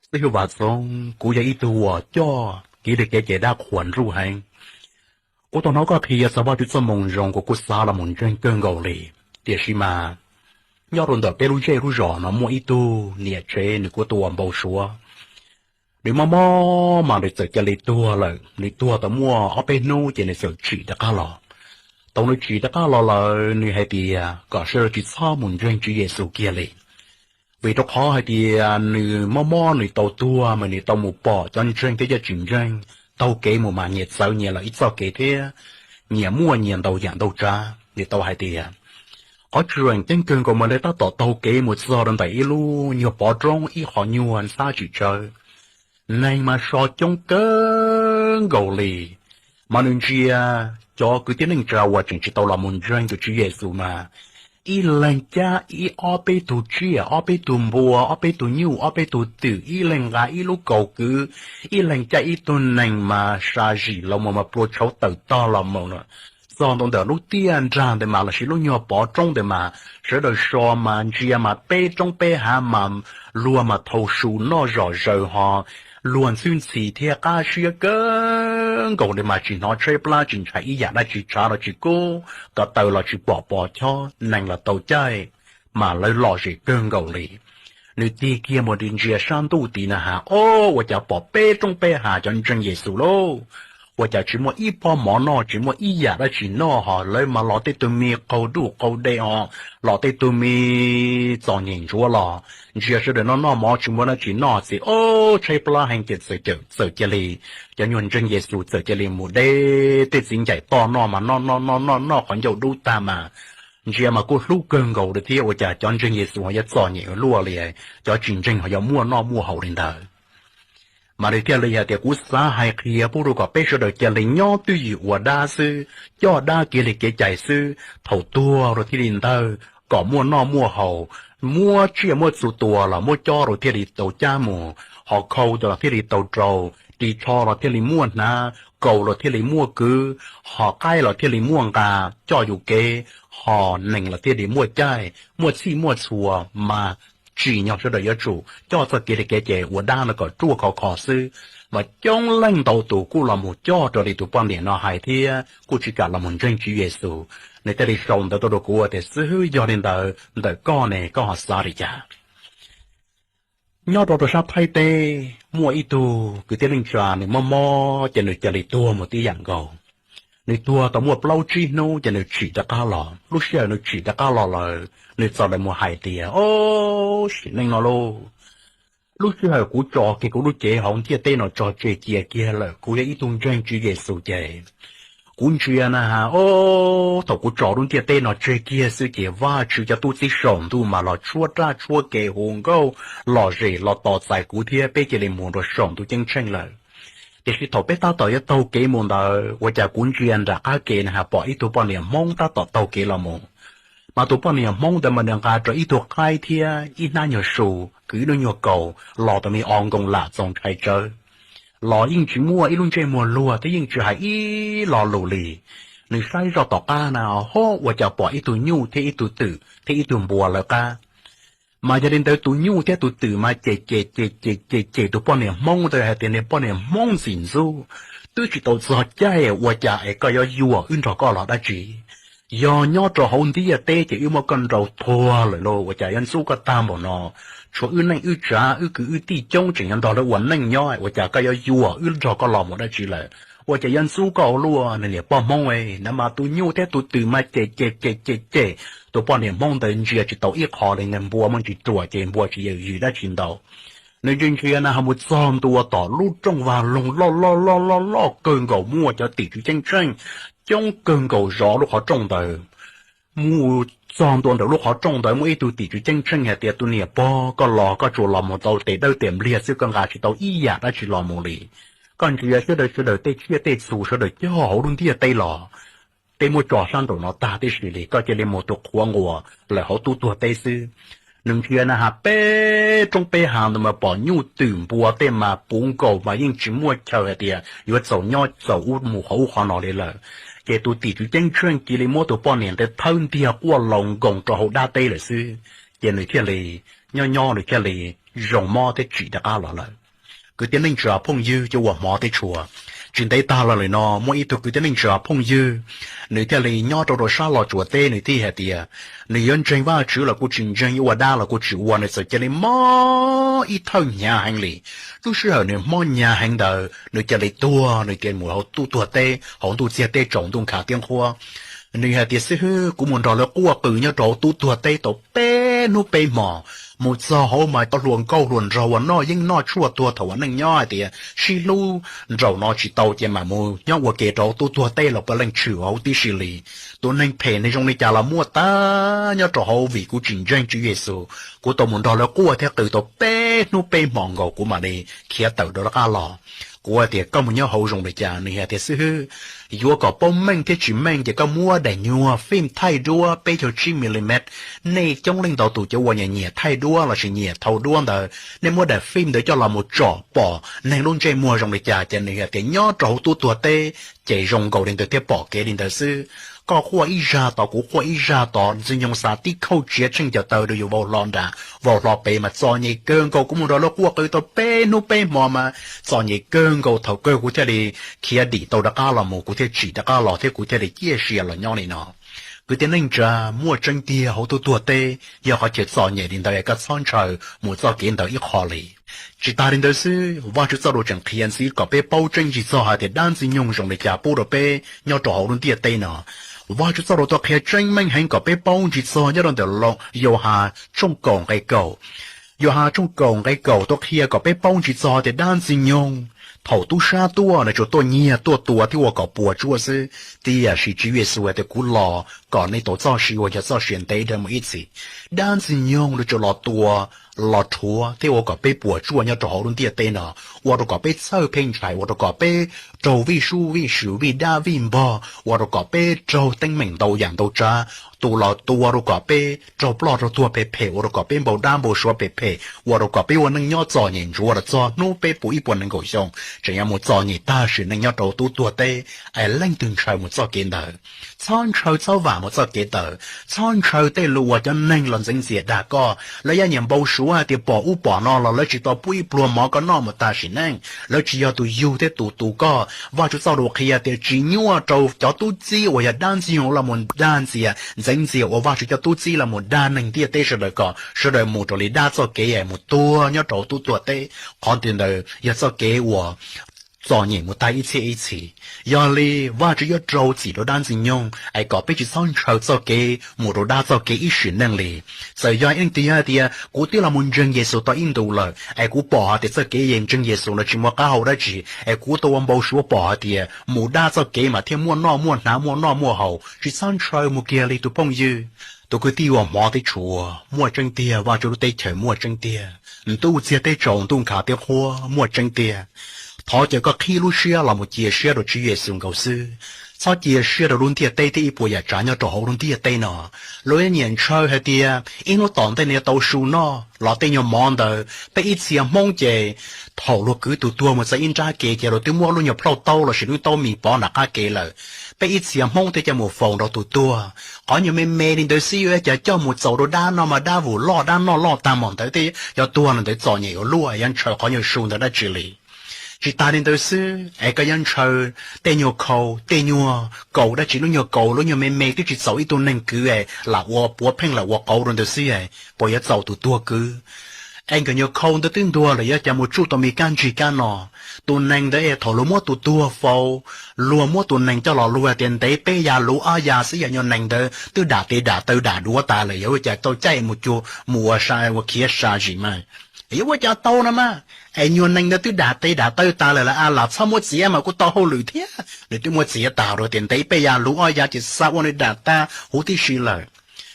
Xib hwb Vam Txoov, kuv yog ib tug uas coj kev li kev cai dab qhuas nruj heev. Kuv tau hnov koj qhia txog Vajtswv txoj moo zoo, kuv kuj xav los mus ntseeg kawg nkaus li. Tiam sis mas nyob rau ntawm peb lub zej lub zos no muaj ib tug niam tsev, nws kuj tuaj ua npau suav. Nws mob mob mas nws txawm cia li tuag lawm. Nws tuag tau muaj ob peb hnub ces nws txawm tsim rov qab los. Thaum nws tsim rov qab los lawm, nws hais tias kom sawv daws tsis txhob mus ntseeg Tswv Yexus kiag li, vim rau qhov hais tias nws mob mob nws tau tuag mas nws tau mus pom cov ntseeg thiab cov tsis ntseeg taug kev mus mas nyias txawv nyias lawm ib txoj kev thiab nyias muaj nyias ntau yam ntau tsav. Nws tau hais tias qhov tseem ceeb kawg nkaus mas lawv tab tom taug kev mus txog rau ntawm ib lub nyuag pov roob, ib qho nyuag ntxhab tsis tsawv. Neeg mas so coob kawg nkaus li, mas nws ntsia cov kwv tij neej tsa uas tseem tsis tau los mus ntseeg tus Tswv Yexus mas ib leeg cab ib ob peb tug tsiaj, ob peb tug npua, ob peb tug nyuj, ob peb tug twm, ib leeg nqa ib lub kaus kwv, ib leeg cab ib tug nees mas sa zim los mus mas plua tshauv tawm tog los mus. Txog ntua ntawm lub tiaj nrag ntawd mas lossis lub nyuag pov roob ntawd mas sawv daws so mas ntsia mas peb roob peb hav mas luag mas thau su noj zom zaws ho luag ntxhwb ntxhi thiab qab siab kawg nkaus li mas tsis hnov tshaib plab tsis ntshai ib yam dab tsi, tshav los tsis kub, ko taw los tsis pom pos chob, nees los tau caij, mas lawv lom zem kawg nkaus li. Nws tig kiag mus ntsia sab ntuj tid na has, o, ua cas pom peb roob peb hav cov ntseeg Yexus lauj, ua cas tsis muaj ib pob mov noj, tsis muaj ib yam dab tsi noj ho lawv mas los tej tug me qaug duj qaug de ho los tej tug me txom nyem ntsuav los ntsia sawv daws noj noj mov tsis muaj dab tsi noj xwb, o, tshaib plab heev ces txawm cia li, cov nyuag ntseeg Yexus txawm cia li mus de tej txiv ncaim toj noj mas noj noj noj noj noj qhov ncauj dub tag mas ntsia mas kuj hlub kawg nkaus li thiab, ua cas cov ntseeg Yexus ho yuav txom nyem ua luaj li, cov tsis ntseeg ho yuav muaj noj muaj haus li ntawd. Mas nws thiaj li hais tias kuv xav hais qhia pub rau kom peb sawv daws cia li nyob twj ywm ua dab xwb, coj dab kev li kev cai xwb, thaum tuag rau thiaj li ntawd kom muaj noj muaj haus, muab tsiaj muab txhu tua los muab cob rau thiaj li tau cab mus, ho khau los thiaj li tau rau, ris tsho los thiaj li muaj hnav, kaus los thiaj li muaj kwv, ho qaib los thiaj li muaj nqa coj yus kev, ho nees los thiaj li muaj caij, muaj txhij muaj txhua mas tsim nyog sawv daws yuav tsum coj txoj kev li kev cai ua dab no kom ruaj khov kho xwb. Mas coob leej ntau tus kuj los mus coj raws li tus poj niam no hais thiab kuj tsis kam los mus ntseeg Tswv Yexus. Nws thiaj li sau ntawv tuaj rau kuv tias, xib hwb, yog li ntawd ntawm koj ne koj ho xav li cas? Nyob rau rau sab Thaib teb muaj ib tug kwv tij neej tsa nws mob mob ces nws cia li tuag mus tib yam nkaus. Nws tuag tau muaj plaub tsib hnub ces nws tsim rov qab los. Lub sij hawm nws tsim rov qab los lawm nws txawm lam mus hais tias, o, sim neej no lauj, lub sij hawm kuv tso kiag kuv lub cev hauv ntiaj teb no tso tseg cia kiag lawm, kuv yog ib tug ntseeg Tswv Yexus ces kuv ntsia na has, o, thaum kuv tso lub ntiaj teb no tseg kiag xwb ces Vajtswv cov tub txib saum ntuj mas los tshuab raj tshuab kev hu nkauj lom zem los tos txais kuv thiab peb cia li mus rau saum ntuj ceeb tsheej lawm. Tiam sis thaum peb tab tom yuav taug kev mus ntawd ua cas kuv ntsia nram qab kev na has pom ib tug poj niam Hmoob tab tom taug kev los mus. Mas tus poj niam Hmoob ntawd mas nws nqa rau ib tug qaib thiab ib hnab nyuag su, kwv ib lub nyuag kaus los tau me o nkoos lam txaus ntshai tsawv. Los yeej tsis muaj ib lub ntsej muag luag thiab yeej tsis hais ib lo lus li. Nws saib zoj tom qab na ho ua cas pom ib tug nyuj thiab ib tug twm thiab ib tug npua lawv qab. Mas yog li ntawd tus nyuj thiab tus twm mas cem cem cem cem cem cem tus poj niam Hmoob ntawd hais tias, niag poj niam Hmoob ntxim ntxub, twb tsis tau txog caij ua cas es koj yuav yuam wb nrog koj los dab tsi? Yog nyob rau hauv ntiaj teb ces wb muab koj nrau thuag lawm lauj, ua cas yuav ntxub koj tag npaum no? Tshuav wb neej wb tsav wb kwv wb tij coob tseem yuav nrog lawv ua neej nyob, ua cas koj yuav yuam wb nrog koj los mus dab tsi lawm? Ua cas yuav ntxub koj ua luaj, niag poj Hmoob na. Mas tus nyuj thiab tus twm mas cem cem cem cem cem, tus poj niam Hmoob ntawd ntsia tsis tau ib qho li, niag npua muaj ntsis ruam ces npua tsis yws dab tsi ntau. Nws ntsia ntsia na ho mus txog ntua tom lub rooj vag loog loj loj loj loj loj kawg nkaus muaj cov tim tswv ceeb tsheej coob kawg nkaus zov lub qhov rooj ntawd. Mus txog ntua ntawm lub qhov rooj ntawd muaj ib tug tim tswv ceeb tsheej hais tias, tus niam pog, koj los koj tsuas los mus tau tes dawb tes npliag xwb, koj nqa tsis tau ib yam dab tsi los mus li. Koj ntsia sawv daws, sawv daws tej tsiaj tej txhu sawv daws cog hauv lub ntiaj teb los, tej muab tso sab nraum no tag tib si li, koj cia li mus tus qhuav nquas lawm hauv tub tuag teb xwb. Nws ntsia na has peb roob peb hav ntawd mas pom nyuj twm npua tej mas puv nkaus mas yeej tsis muaj chaw hais tias yuav txaus nyob txaus ub mus qhov ub qhov no li lawm. Ces tus tim tswv ceeb tsheej cia li muab tus poj niam ntawd thawb ntiag quaj laus nkoos rau hauv dab teb lawm xwb. Ces nws thiaj li nyob nyob nws thiaj li zoo mob thiab tsim rov qab los lawm. Kwv tij neej tsa phooj ywg cov uas hmov thiab tshua, tsis ntev tag los lawm no muaj ib tug kwv tij neej tsa phooj ywg, nws thiaj li nyob rau rau sab Los Tsuas teb, nws thiaj hais tias nws yuav ntseeg Vajtswv los kuj tsis ntseeg, yuav ua dab los kuj tsis ua, nws txawm cia li mob ib thawj hnyav heev li. Lub sij hawm nws mob hnyav heev ntawd nws cia li tuag, nws cia li mus hauv tub tuag teb, hauv ntuj txiag teb tsaus ntuj nkhav tiab nqhuab. Nws hais tias, xib hwb, kuv mus nrog lawv quaj qw nyob rau hauv tub tuag teb tau peb hnub peb hmo, mus txog hauv mas cov hluas nkauj hluas nraug uas noj yeeb noj tshuaj tuag thaum ua neej nyob hais tias sib hlub nraum no tsis tau ces mam mus nyob ua ke rau hauv tub tuag teb los puav leej tshwm huv tib si li. Tus neeg phem neeg zoo li cas los muaj tag nyob rau hauv, vim kuv tsis ntseeg Tswv Yexus, kuv tau mus nrog lawv quaj thiab qw tau peb hnub peb hmo nkaus kuv mam li khiav tawm rov qab los. Kuv hais tias koj mus nyob hauv zoo li cas? Nws hais tias, xib hwb, yuav kom paub meej thiab tsis meej ces koj muab daim nyuag fim thaij duab peb caug tsib milimet. Nej coob leej ntau tus cov uas nyiam nyiam thaij duab lossis nyiam thau duab ntawd, nej muab daim fim ntawd coj los mus tsom pom neeg lub ntsej muag zoo li cas. Ces nws hais tias nyob rau hauv tub tuag teb ces zoo nkaus li ntawd thiab pom kev li ntawd xwb. Koj quaj ib zag tod kuv quaj ib zag tod, Ntxwg Nyoog xav tib khauj tsiav tsheej cov taw rau yus vau hlo nram vau hlo pem mas txom nyem kawg nkaus. Kuv mus nrog lawv quaj qw tau peb hnub peb hmo mas txom nyem kawg nkaus, thaum kawg kuv thiaj li khiav dim tau rov qab los mus, kuv thiaj tsim rov qab los thiab kuv thiaj li ciaj sia los nyob li no. Kwv tij neej tsa, muaj tseeb tiag hauv tub tuag teb yog qhov chaw txom nyem li ntawd es koj txhob ntshaw mus txoj kev ntawd ib qho li. Tsis tas li ntawd xwb, Vajtswv txoj lus tseem qhia ntxiv kom peb paub tseeb ntsig txog hais tias dab Ntxwg Nyoog zoo li cas pub rau peb nyob rau hauv lub ntiaj teb no. Vajtswv txoj lus tau qhia tseeb meej heev kom peb paub ntsig txog nyob rau ntawm Yauhas tshooj kaum nqe kaum. Yauhas tshooj kaum nqe kaum tau qhia kom peb paub ntsig txog tias dab Ntxwg Nyoog thaum tub sab tuaj nws tsuas tuaj nyiag tuaj tua thiab ua kom puas tsuaj xwb. Tiam sis Tswv Yexus hais tias kuv los kom nej tau txoj sia uas yog txoj sia ntev dhawv mus ib txhis. Dab Ntxwg Nyoog nws tsuas los tua, los rhuav thiab ua kom peb puas tsuaj nyob rau hauv lub ntiaj teb no, ua rau kom peb txhawj pheej ntshai, ua rau kom peb raug vij sub vij sw vij dab vij npog, ua rau kom peb raug teeb meem ntau yam ntau tsav. Tus los tua rau kom peb raug ploj raug tuag phem phem, ua rau kom peb npau dab npau suav phem phem, ua rau kom peb ua neej nyob txom nyem ntsuav los txog hnub peb puv ib puas nees nkaum xyoo tseem yuav mus txom nyem tag sim neej nyob rau tub tuag teb. Es leej twg ntshaw mus txoj kev ntawd? Txhob ntshaw txhob vam mus txoj kev ntawd. Txhob ntshaw tej lus uas cov neeg los ntxeev ntxias dag koj. Lawv yuav nyiam npau suav hais tias pom ub pom no los lawv tsis tau pub ib pluag mov koj noj mus tag sim neej. Lawv tsis yog tus yug thiab tus tu koj. Vajtswv txoj lus qhia tias tsis nyuaj rau cov tub txib uas yog dab Ntxwg Nyoog los mus dag ntxias ntxeev ntxias uas Vajtswv cov tub txib los mus dag neeg ntiaj teb sawv daws kom sawv daws mus raws li dab txoj kev es mus tuag nyob rau tub tuag teb. Qhov ntawd yog txoj kev uas txom nyem mus tag ib txhiab ib txhis. Yog li Vajtswv yuav rau txim rau dab Ntxwg Nyoog es kom peb tsis txhob ntshaw txoj kev mus rau dab txoj kev ib sim neej li. Txawm yog ib leej twg yog hais tias kuv twb los mus ntseeg Yexus tau ib ntus lawm es kuv pom hais tias txoj kev ntseeg Yexus no tsis muaj qab hau dab tsi es kuv tau ua npau suav pom hais tias mus dab txoj kev mas thiaj muaj noj muaj hnav muaj noj muaj haus, tsis txhob ntshaw mus kiag li tus phooj ywg. Tus kwv tij uas hmov thiab tshua, muaj tseeb tiag Vajtswv lub teb chaws muaj tseeb tiag, ntuj txiag teb tsaus ntuj nkhav tiab qhuab muaj tseeb tiag. Thov caw koj qhib lub siab los mus cia siab rau Tswv Yexus nkaus xwb. Txhob cia siab rau lub ntiaj teb thiab ib puas yam tsav nyob rau hauv lub ntiaj teb no. Luag nyiam ntshaw hais tias ib hnub tom ntej no yuav tau su noj los tej nyuag mov ntawd peb ib txhia Hmoob ces thaum luag kwv tus tuag mus txog ib nrab kev ces luag twb muab lub nyuag plhaub taub lossis lub taub mis pov nram qab kev lawm. Peb ib txhia Hmoob thiaj coj mus faus nrog tus tuag. Qhov nyuag me me li ntawd xwb yuav ua cas coj mus txaus rau dab no mas dab vus loj dab noj loj tag mom ntawd thiab yuav tuag los ntawd txom nyem ua luaj, yuav ntshaw qhov nyuag su ntawd dab tsi li. Tsis tas li ntawd xwb es koj yuav ntshaw tej nyuag khau tej nyuag kaus dab tsi, lub nyuag kaus lub nyuag me me twb tsis txaus ib tug neeg kwv es lam ua puav pheej lam ua qauv rau ntawd xwb es puas yuav txaus tus tuag kwv? Es nkawd nyuag khau ntawd twb ntuag lawm yuav cas mus tsuj tau me kab ntsig kab no. Tus nees ntawd es thaum luag muab tus tuag faus, luag muab tus nees coj los luag tias ntev peb ya luv ob ya xwb, yog nyuag nees ntawd twb dam tes dam taw dam duav tas lawm, yuav ua cas tau caij mus cuag mus ua sa ua khiav sa zim mas? Yuav ua cas tau no mas? Es nyuag nees ntawd twb dam tes dam taw tas lawm, a lam txhob muab txiav mas kuj tau hauj lwm thiab. Nws twb muab txiav tas rau tias ntev peb ya luv ob ya ces xa ua nws dam tag huv tib si lawm.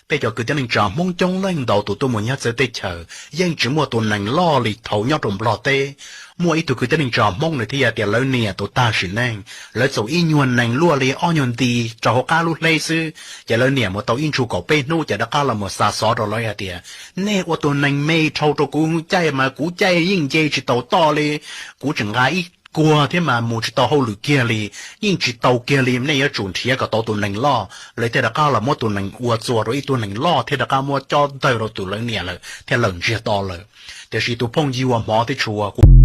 Peb cov kwv tij neej tsa Hmoob coob leej ntau tus tuaj mus nyob txawv teb chaws yeej tsis muaj tus nees loj li thaum nyob rau Nplog teb. Muaj ib tug kwv tij neej tsa Hmoob nws thiaj hais tias lawv niam tus tag sim neej, lawv txaus ib nyuag nees luaj li ob nyuag nti rau hauv qab lub hleb xwb, ces lawv niam mus tau ib ntsug kaum peb hnub ces rov qab los mus xa xov rau lawv hais tias nej ua tus nees me dhau rau kuv caij mas kuv caij yeej nce tsis tau toj li, kuv tseem nqa ib kuag thiab mas mus tsis tau hauj lwm kiag li, yeej tsis tau kiag li, nej yuav tsum nrhiav kom tau tus nees loj. Lawv thiaj rov qab los muab tus nees ua txuas rau ib tug nees loj thiab rov qab muab cob tawg rau tus lawv niam lawm thiab lawm ntsiag to lawm. Tiam sis tus phooj ywg uas hmov thiab tshua, kuv